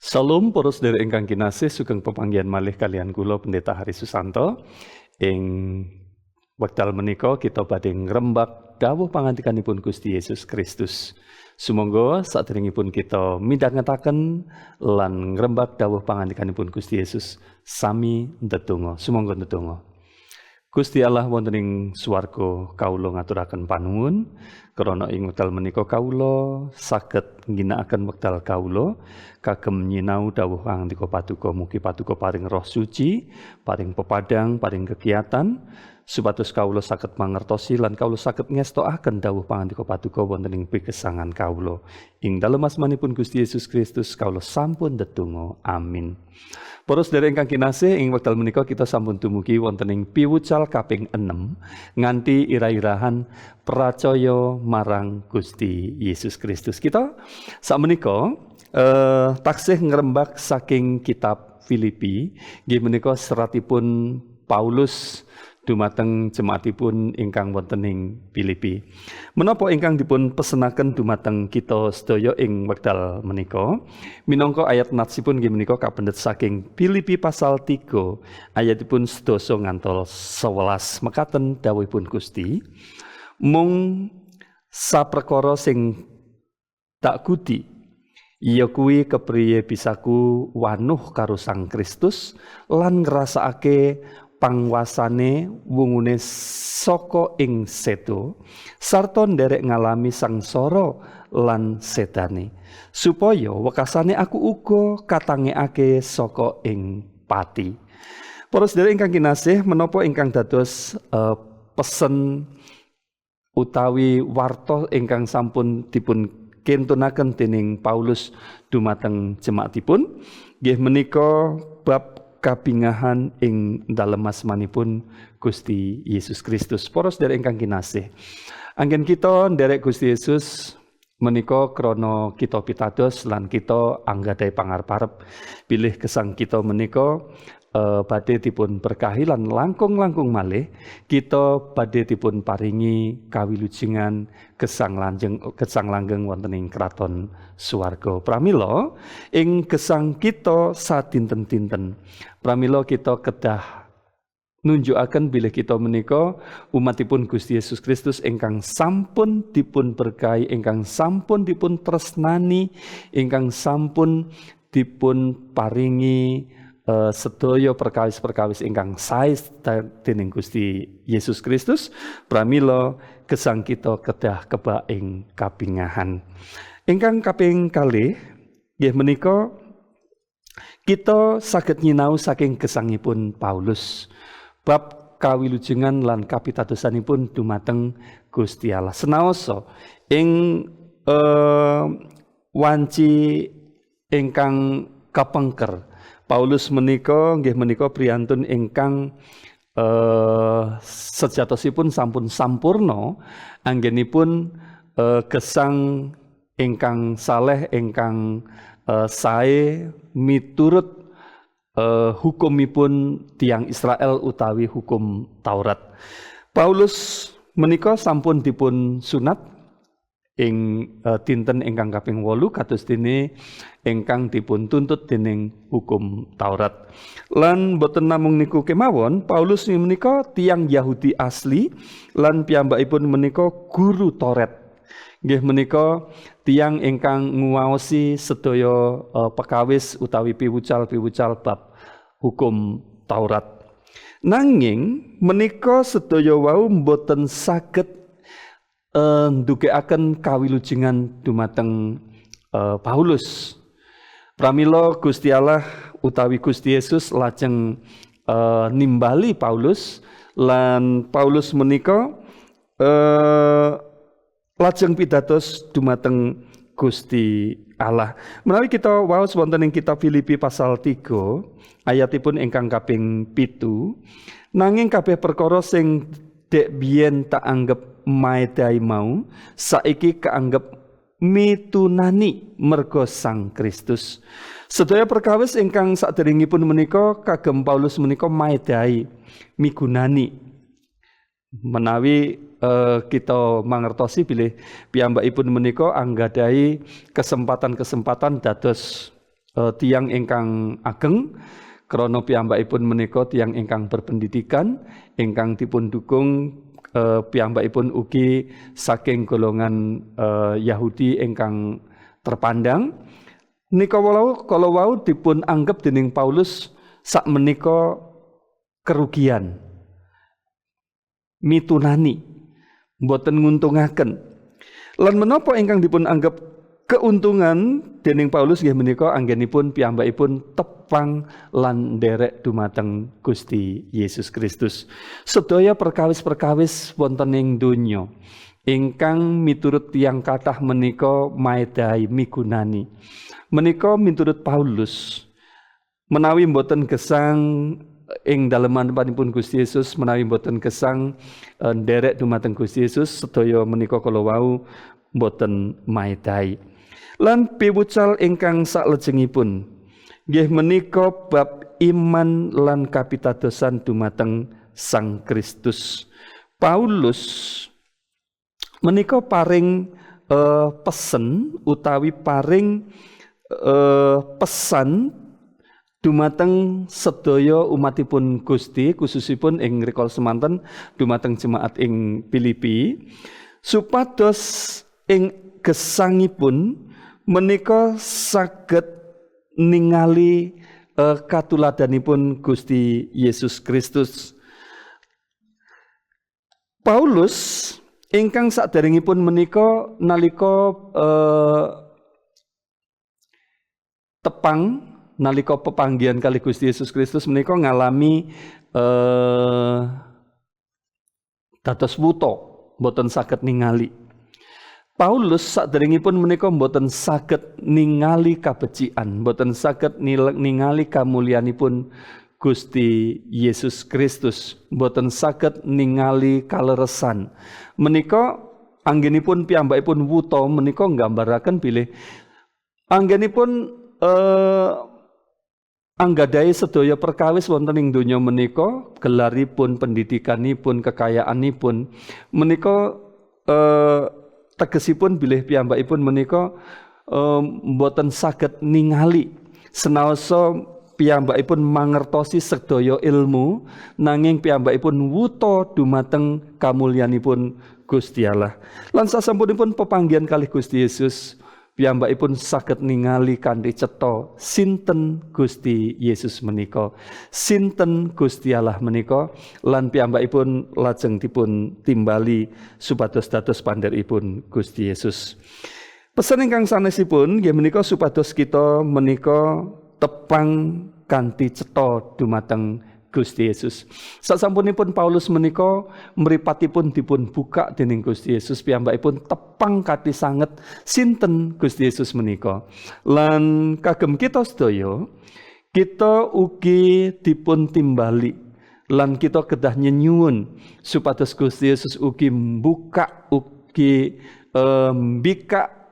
Salam para sedherek ingkang kinasih, sugeng pepanggihan malih kaliyan kula, Pendeta Hari Susanto. Ing wekdal menika kita badhe ngrembak dawuh pangandikanipun Gusti Yesus Kristus. Sumangga saderengipun kita midhangetaken lan ngrembak dawuh pangandikanipun Gusti Yesus, sami ndedonga. Sumangga ndedonga. Gusti Allah wonten ing swarga, kawula ngaturaken panuwun krana ing wekdal menika kawula saged ngginakaken wekdal kawula kagem nyinau dawuh pangandika Paduka. Mugi Paduka paring Roh Suci, paring pepadang, paring kegiatan supados kawula saged mangertosi lan kawula saged ngestokaken dawuh pangandika Paduka wonten ing pigesangan kawula. Ing dalem asmanipun Gusti Yesus Kristus kawula sampun ndedonga. Amin. Para sedherek ingkang kinasih, ing wekdal menika kita sampun dumugi wonten ing piwucal kaping 6 nganti ira-irahan pracaya marang Gusti Yesus Kristus. Kita sakmenika taksih ngrembak saking kitab Filipi, nggih menika seratipun Paulus dumateng jemaatipun ingkang wonten ing Filipi. Menapa ingkang dipun pesenaken dumateng kita sedaya ing wekdal menika? Minangka ayat natsipun nggih menika kapendet saking Filipi pasal 3 ayatipun 10 ngantos 11. Mekaten dawuhipun Gusti: "Mung saprekara sing tak gudi ya kuwi kepriye bisaku wanuh karo Sang Kristus lan ngrasakake pangwasane wungune saka ing sedo sarta nderek ngalami sangsara lan sedane, supaya wekasane aku uga katangekake saka ing pati." Para sedherek ingkang kinasih, menapa ingkang dados pesen utawi warta ingkang sampun dipun kintunaken dening Paulus dumateng jemaatipun? Nggih menika bab kabingahan ing dalem asmanipun Gusti Yesus Kristus. Para sedherek ingkang kinasih, anggen kita nderek Gusti Yesus menika krana kita pitados lan kita anggadhahi pangarep-arep bilih gesang kita menika badhe dipun berkahi lan langkung-langkung malih kita badhe dipun paringi kawilujengan gesang lanjeng gesang langgeng wonten ing kraton swarga. Pramila ing gesang kita sadinten-dinten, pramila kita kedah nunjukaken bilih kita menika umatipun Gusti Yesus Kristus ingkang sampun dipun berkahi, ingkang sampun dipun tresnani, ingkang sampun dipun paringi sedaya perkawis-perkawis ingkang sae dening Gusti Yesus Kristus. Pramila gesang kita kedah kebak ing kabingahan. Ingkang kaping kalih nggih menika kita saged nyinau saking gesangipun Paulus bab kawilujengan lan kapitadosanipun dumateng Gusti Allah. Senaosa ing wanci ingkang kapengker, Paulus menika nggih menika priyantun ingkang sejatosipun sampun sampurna anggenipun gesang ingkang saleh, ingkang sae miturut hukumipun tiang Israel utawi hukum Taurat. Paulus menika sampun dipun sunat ing dinten ingkang kaping 8 kados dene ingkang dipun tuntut dening hukum Taurat. Lan boten namung niku kemawon, Paulus menika tiang Yahudi asli lan piyambakipun menika guru Taurat. Nggih menika tiang ingkang nguwaosi sedaya pekawis utawi piwucal-piwucal bab hukum Taurat. Nanging menika sedaya wau mboten saged ndugekaken kawilujengan dumateng Paulus. Pramila Gusti Allah utawi Gusti Yesus lajeng nimbali Paulus lan Paulus menika lajeng pidatos dumateng Gusti Allah. Menawi kita waos wonten ing kitab Filipi pasal 3 ayatipun ingkang kaping 7, "Nanging kabeh perkara sing dek biyen tak anggep maedai mau saiki kaanggep mitunani merga Sang Kristus." Sedaya perkawis ingkang saderengipun menika kagem Paulus menika maedai, migunani. Menawi kita mangertosi bilih piyambakipun menika anggadhahi kesempatan-kesempatan dados tiyang ingkang ageng krana piyambakipun menika tiyang ingkang berpendidikan ingkang dipun dukung piyambakipun ugi saking golongan Yahudi ingkang terpandang. Nika walau kala wau dipun anggap dening Paulus sak menika kerugian, mitunani, mboten nguntungaken. Lan menapa ingkang dipun anggap keuntungan dening Paulus nggih menika anggenipun piyambakipun tepang lan nderek dumateng Gusti Yesus Kristus. Sedaya perkawis-perkawis wonten ing donya ingkang miturut tiyang kathah menika maedahi, migunani, menika miturut Paulus menawi mboten gesang ing dalemanipun Gusti Yesus, menawi mboten gesang nderek dumateng Gusti Yesus, sedaya menika kala wau mboten maedahi. Lan piwucal ingkang saklajengipun nggih menika bab iman lan kapitadosan dumateng Sang Kristus. Paulus menika paring pesen utawi paring pesan dumateng sedaya umatipun Gusti, khususipun ing rikala semanten dumateng jemaat ing Filipi, supados ing gesangipun menika saged ningali katuladanipun Gusti Yesus Kristus. Paulus ingkang saderengipun menika nalika tepang, nalika pepanggihan kali Gusti Yesus Kristus menika ngalami dados wuta, mboten saged ningali. Paulus saderengipun menika mboten saged ningali kabecikan, mboten saged ningali kamulyanipun Gusti Yesus Kristus, mboten saged ningali kaleresan. Menika anggenipun piyambakipun wuta menika nggambaraken bilih anggenipun anggadhahi sedaya perkawis wonten ing donya menika, gelaripun, pendidikanipun, kekayaanipun menika tegesipun bilih piyambakipun menika mboten saged ningali. Senaosa piyambakipun mangertosi sedaya ilmu, nanging piyambakipun wuta dumateng kamulyanipun Gusti Allah. Lan sasampunipun pepanggihan kalih Gusti Yesus, piyambakipun saged ningali kanthi cetha sinten Gusti Yesus menika, sinten Gusti Allah menika, lan piyambakipun lajeng dipun timbali supados dados pandherekipun Gusti Yesus. Pesen ingkang sanesipun nggih menika supados kita menika tepang kanthi cetha dumateng Gusti Yesus. Sasampunipun Paulus menika mripatipun dipun buka dening Gusti Yesus, piyambakipun tepang kanthi sanget sinten Gusti Yesus menika. Lan kagem kita sedaya, kita ugi dipun timbali lan kita kedah nyenyuwun supados Gusti Yesus ugi mbuka, ugi mbikak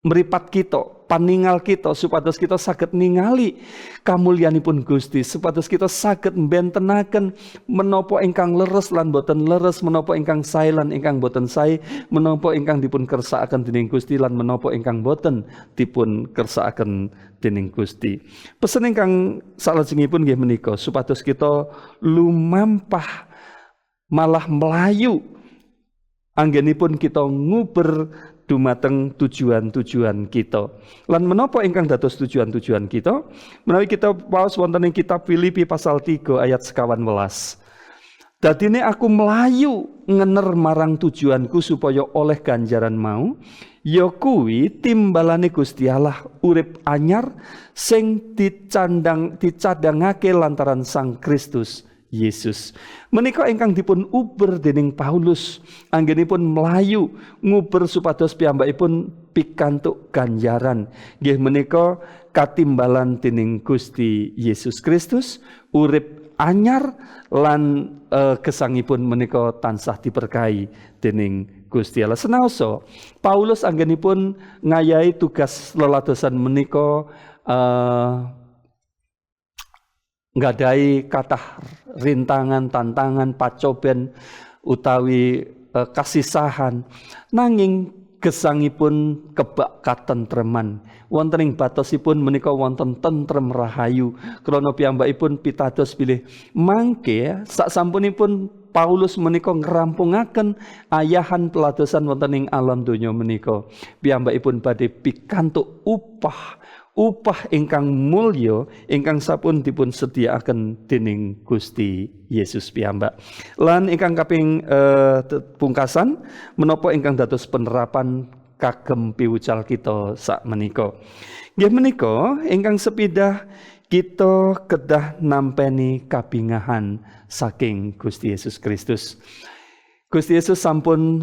mripat kita, paningal kita, supados kita saged ningali kamulyanipun Gusti, supados kita saged mbentenaken menapa ingkang leres lan boten leres, menapa ingkang sae lan ingkang boten sae, menapa ingkang dipun kersakaken dening Gusti lan menapa ingkang boten dipun kersakaken dening Gusti. Pesen ingkang salajengipun nggih menika supados kita lumampah malah melayu anggenipun kita nguber dumateng tujuan-tujuan kita. Lan menapa ingkang dados tujuan-tujuan kita? Menawi kita waos wonten ing kitab Filipi pasal 3 ayat 21. Dadine aku melayu ngener marang tujuanku supaya oleh ganjaran mau, ya kuwi timbalane Gusti Allah urip anyar sing dicandhangake lantaran Sang Kristus Yesus. Menika ingkang dipun uber dening Paulus, anggenipun melayu nguber supados piyambakipun pikantuk ganjaran. Nggih menika katimbalan dening Gusti Yesus Kristus, urip anyar lan gesangipun menika tansah diberkahi dening Gusti Allah. Senaosa Paulus anggenipun ngayahi tugas leladosan menika nggadahi kathah rintangan, tantangan, pacoben utawi kasisahan. Nanging Gesangipun kebak katentreman. Wonten ing batosipun menika wonten tentrem rahayu. Krana piyambakipun pitados bilih mangke saksampunipun Paulus menika ngrampungaken ayahan peladosan wonten ing alam donya menika, piyambakipun badhe pikantuk upah ingkang mulya ingkang sampun dipun sediakaken dening Gusti Yesus piyambak. Lan ingkang kaping pungkasan, menapa ingkang dados penerapan kagem piwucal kita sak menika? Nggih menika ingkang sepindah, kita kedah nampeni kabingahan saking Gusti Yesus Kristus. Gusti Yesus sampun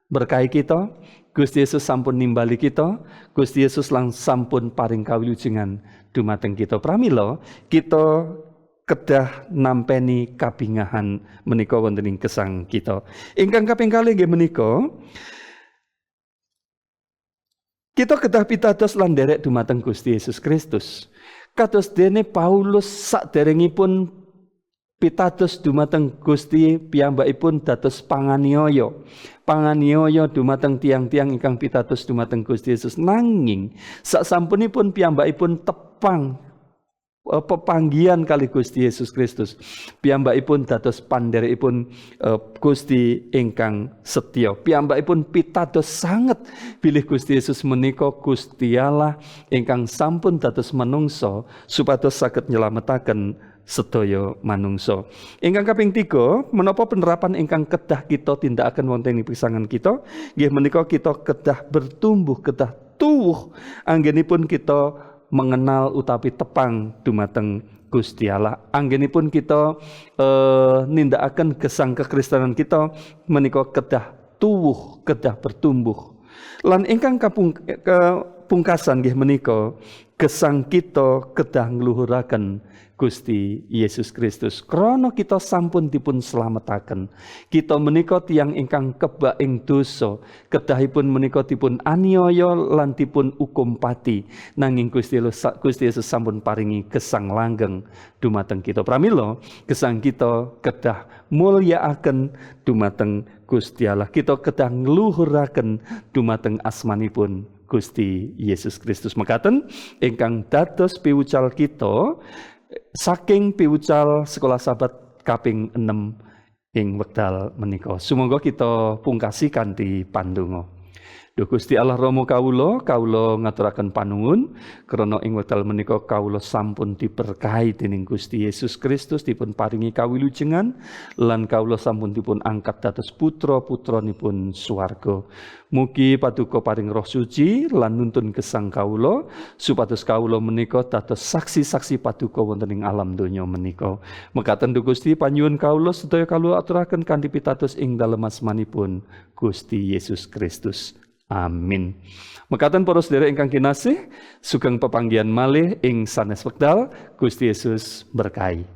berkahi kita, Gusti Yesus sampun nimbali kita, Gusti Yesus lang sampun paring kawilujengan dumateng kita. Pramila kita kedah nampeni kabingahan menika wonten ing gesang kita. Ingkang kaping kalih nggih menika, kita kedah pitados lan nderek dumateng Gusti Yesus Kristus. Kados dene Paulus saderengipun pitados dumateng Gusti, piyambakipun dados panganiaya. Panganiaya dumateng tiang-tiang ingkang pitados dumateng Gusti Yesus. Nanging sasampunipun piyambakipun tepang pepanggihan kali Gusti Yesus Kristus, piyambakipun dados pandherekipun Gusti ingkang setya. Piyambakipun pitados sanget bilih Gusti Yesus menika Gusti Allah ingkang sampun dados manungsa supados saged nyelametaken sedaya manungsa. Ingkang kaping 3, menapa penerapan ingkang kedah kita tindakaken wonten ing pisangan kita? Nggih menika kita kedah bertumbuh, kedah tuwuh anggenipun kita mengenal utawi tepang dumateng Gusti Allah. Anggenipun kita nindakaken gesang kekristenan kita menika kedah tuwuh, kedah bertumbuh. Lan ingkang pungkasan nggih menika, gesang kita kedah ngluhuraken Gusti Yesus Kristus. Krana kita sampun dipun selametaken. Kita menika tiyang ingkang kebak ing dosa, kedahipun menika dipun aniaya lan dipun hukum pati. Nanging Gusti Yesus sampun paringi gesang langgeng dumateng kita. Pramila gesang kita kedah mulyakaken dumateng Gusti Allah. Kita kedah ngluhuraken dumateng asmanipun Gusti Yesus Kristus. Mekaten ingkang dados piwucal kita saking piwucal sekolah Sabat kaping 6 ing wekdal menika. Sumangga kita pungkasi kanthi pandonga. Duh Gusti Allah Rama kawula, kawula ngaturaken panuwun krana ing wekdal menika kawula sampun diberkahi dening Gusti Yesus Kristus, dipun paringi kawilujengan lan kawula sampun dipun angkat dados putra-putranipun swarga. Mugi paduka paring Roh Suci lan nuntun gesang kawula supados kawula menika dados saksi-saksi paduka wonten ing alam donya menika. Mekaten Duh Gusti, panyuwun kawula sedaya kawula aturaken kanthi pitados ing dalem asmanipun Gusti Yesus Kristus. Amin. Mekaten para sedherek ingkang kinasih, sugeng pepanggihan malih ing sanes wekdal. Gusti Yesus berkahi.